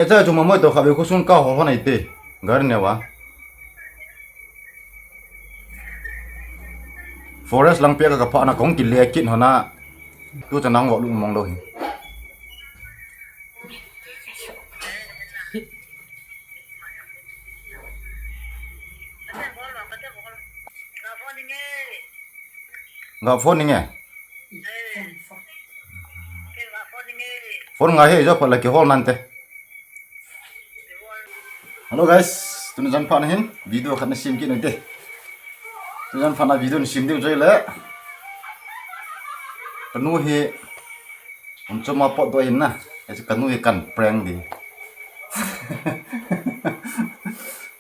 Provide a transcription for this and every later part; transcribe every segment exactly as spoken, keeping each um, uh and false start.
Echa chu mamoi to kha ve khosung ka ho ho nai te. Gar ne wa. Forest lang pia ka pha na kong ki le kit ho na. Tu cha nang wo lu mong lo hi. Ga phone ninge. Phone ngai he jo pha la ki hol nante. Hello guys, tuni jan pha na hin video khat na sim kit nante. Tuni jan pha na video na sim diu joi le. Kanu hi um chuma pot do hin na. Ese kanu hi kan prank di.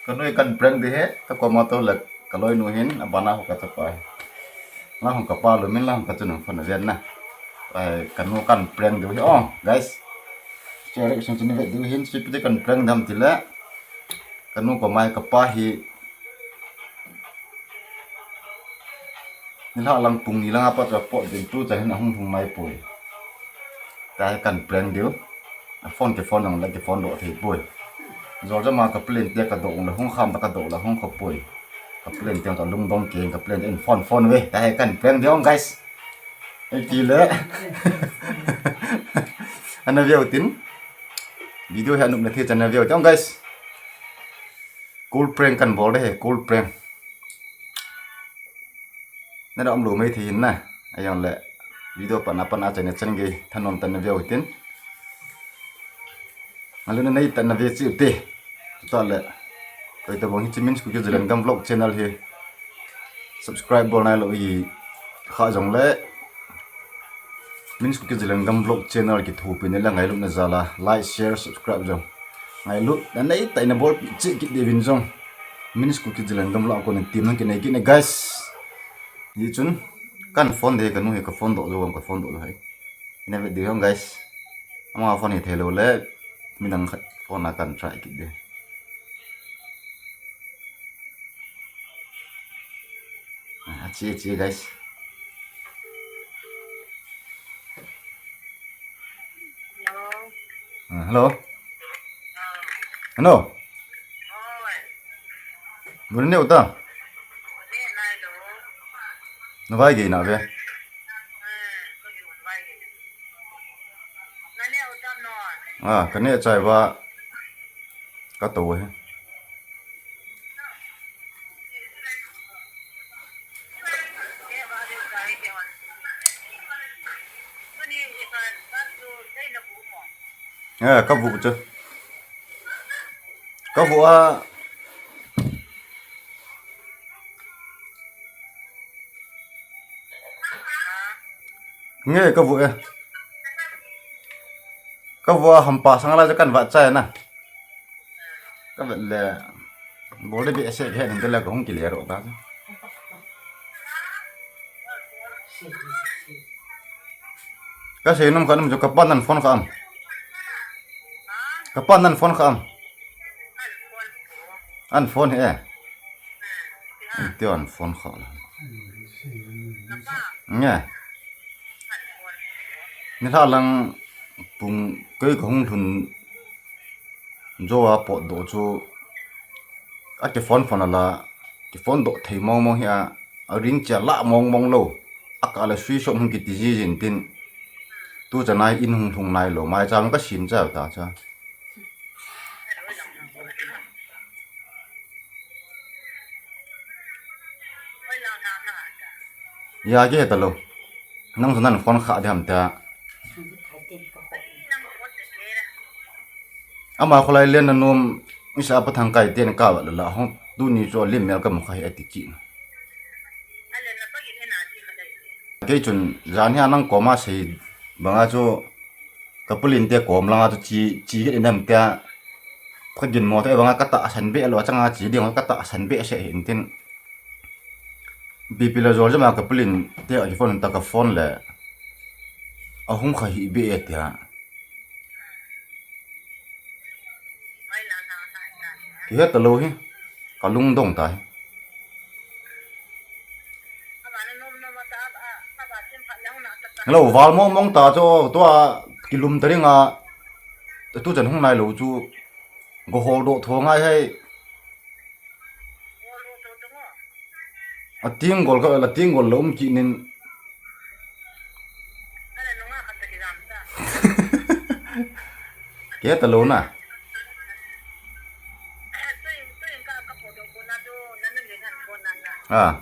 Kanu hi kan prank di he. Ka koma to le kaloi nu hin abana ho ka chapa. La hung ka pa lu min la hung ka chun phone ven na. Ai, kanu kan prank diu hi. Oh, guys. Share reaction chun ve diu hin sipiti kan prank dam tile. Kanu ko mai ka pa hi. Ni la lang pung ni lang apa cha pot din tu cha hin hung hung mai poi. Ta kan prank diu. A phone ke phone lang la ke phone do thei poi. Jol jama ka plane te ka do la hung kham ta ka do la hung kho poi. Ka plane te ka lung dong ke ka plane in phone phone ve. Ta kan prank diu guys. Ei ti le. Ana veu tin. Video hi anop na thi chan na veu tin guys. Cool prank kan bol de he, cool prank. Na da um lo mai thi hin na. Ayang le. Video pa na pa na chan na chan ge thanom tan na veu tin. Ngalu na nei tan na ve chi te. Tuta le. Koi ta bong hi chi Min's Kuki Zalengam vlog channel hi. Subscribe bol nai lo hi kha jong le. Min's Kuki Zalengam vlog channel ki thupi ne la ngailutna jal a like, share, subscribe jong. Ngailut na nei ta ina bol pi chi kit de vin jong. Min's Kuki Zalengam vlog ko ni tim nang ki nei kit ne guys. Hi chun kan phone de kanu hi ka phone do jo ka phone do jo hai. Ina ve de jong guys. Ama phone hi thei lo le. Midang khat phone a kan try kit de. Ah, chi, chi, guys. Hello. Ah, hello. Hello. Bun ne uta. Na vai ge na ve. Ah, ka ne chai va. Ka to he. Eh, ka bu chu. Ka bu a. Nge ka bu e. Ka bu a hampa sang la kan va chai na. Ka vet le. Bol de bi ese ke nin de la ka hung ki le ro ka. Ka sei nom ka nom jo ka pa nan phone ka am. Ka pa nan phone ka am. An phone he. An te an phone kha la. Nge. Ni hla lang pung kei ka hung lhun jo a pot do chu a ke phone phone la ke phone do thei mong mong hi a a ring cha la mong mong lo a ka la sui som hung ki ti ji jin tin tu cha nai in hung lhung nai lo mai cha ka sin cha ta cha. Ya ke ta lo. Nang nan phone kha de ham ta. Ama kholai len na nom isa pa thang kai ten ka la la hong tu ni cho lim mel ka mu kha he ti ki. Kei chun jan hi anang koma sei banga chu ka pulin te kom langa chu chi chi ke nem te ka gin mo te banga ka ta san be lo changa chi ding ka ta san be se hin tin. Bipi la jol jama ka pulin te a phone ta ka phone le a hung kha hi be e tia. Ki het ta lo hi ka lung dong ta hi. Hello, val mong mong ta chu tua kilum ta ringa Tu chan hung nai lou chu. Go hol doh tho ngai hai. A ting gol ka la ting gol lo um ki nin. Ke ta lo na. Ah.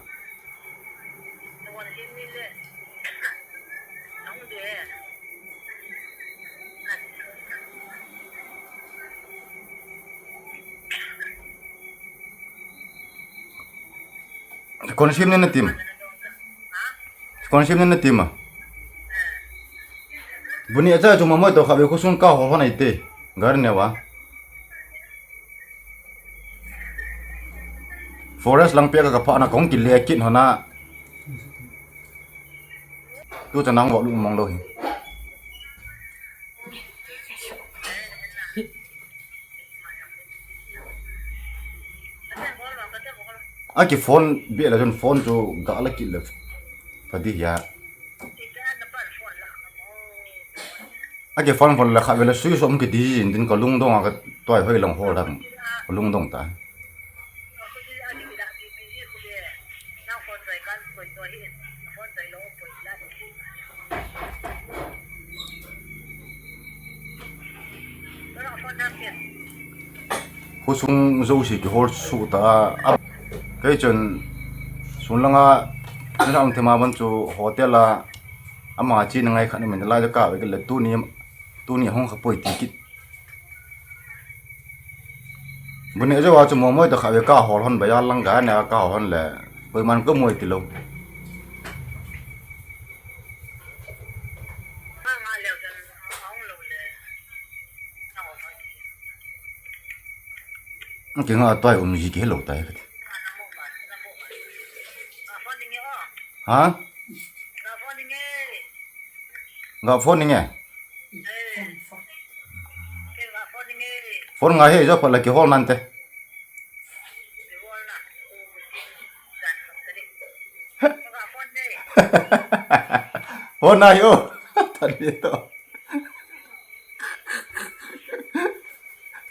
Kon sim ne na tim. Kon sim ne na tim a. Buni acha chu mamoi to khabe khosung ka ho ho nai te. Gar ne wa. Forest lang pia ka pha na kong ki le kit ho na. Tu ta nang wa lu mong lo hi. A ki phone bi la jun phone chu ga la ki le. Pha di ya. A ki phone phone la kha ve la sui som ki di jin din ka lungdong a ka toi hoi long hol dang. Ka lungdong ta. Khosung jouse kihol suh ta a, kei chun sun langa ni lang thema ban chu hotel a ama chi na ngai khat ni min lai ka ve le tuni, tuni hung kha poi ti kit. Buni jo wa chu momoi ta kha ve ka hol hon ba ya lang ga ne ka hol hon le poi man ko moi ti lo. Ki nga toi um ji ki lo tai ka. Ha? Nga phone nge. Phone nga he jo pala ki hol nante. Phone na yo. Tadi to.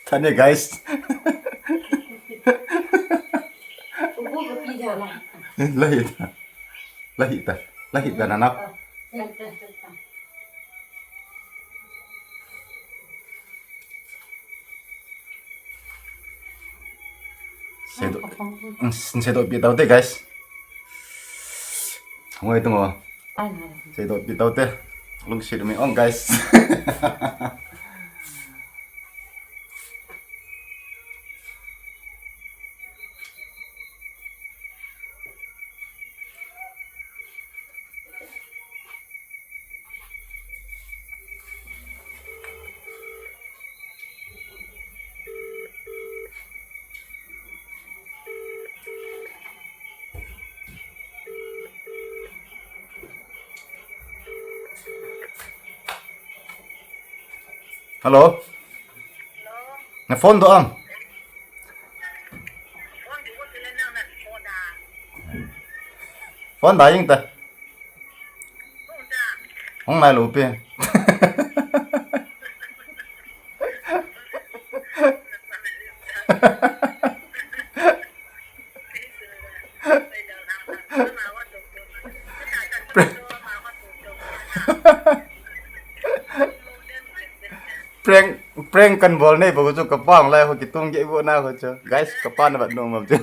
Tanya guys. Lahita. Lahita. Lahita nana. Sedo. Sedo pi tau te guys. Ngoi tungo. Sedo pi tau te. Lung sit mi on guys. Hello. Na phone do am. Phone da ing ta. Hong nai lo pe. Prank, prank kan bol nei ba ko chu ka pang lai ho ki tung ge bo na ho chu. Guys, ka pa na bat no mam chu.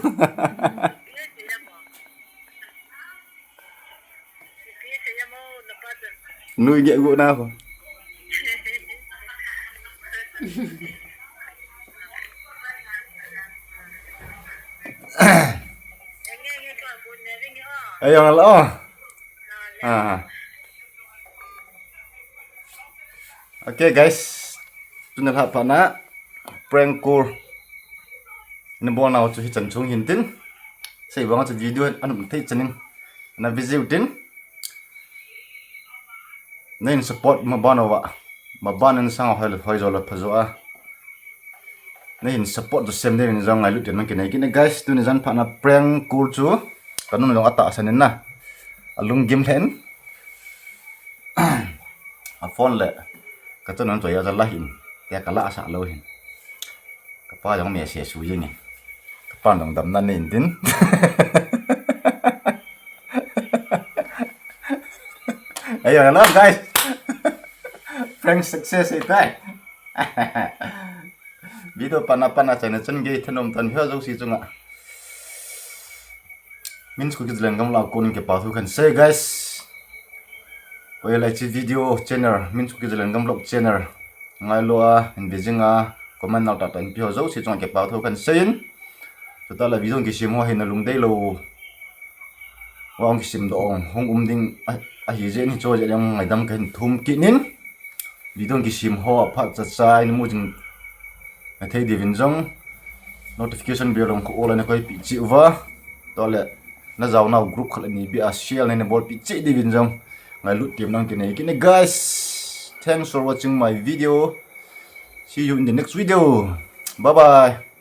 Nui ge go na ho. Ayong lo. Ah. Okay guys. Tuna lha pha na prank call. Ni bol na chu hi chan chung hin tin. Sei bang chu video an um thei chanin. Na busy u tin. Nei support ma ban wa. Ma ban sang hoi hoi jo la pha jo a. Nei support to sem de jong ngailut tin man kinai kine guys, tuni jan pha na prank call chu. Kanun jong ata sanin na. Alung gim hen. A phone le. Ka chon an choi a la hin. Te kala sa lou hin. Kapa jong message u jing e. Kapa jong damna nei in tin. Ayo, hello guys. Prank success e tai. Video pana pana chana chun gei thanom tan hi ho jouse chunga. Min's Kuki Zalengam Vlog a konin kipa thu kahin sei guys. Koi lai chi video channel, Min's Kuki Zalengam Vlog channel ngailua hin ve jinga comment nal tah tah in pe ho jouse chunga kipa thu kahin sei in. Chutah le video kisem ho hin nalung deilou. Wa hung kisem doh hung um ding a, ahi jeh in hiche jeh a ngaidam kahin thum kit in. Video kisem ho aphat cha cha in mu jing nathei diuvin jong notification bell jong khu all a nakoi peh cheh uva. Chutah le najaonau group khat le ni beh a share le nabolpeh cheh diuvin jong ngailut them in kahin kinei kit e guys. Thanks for watching my video. See you in the next video. Bye bye.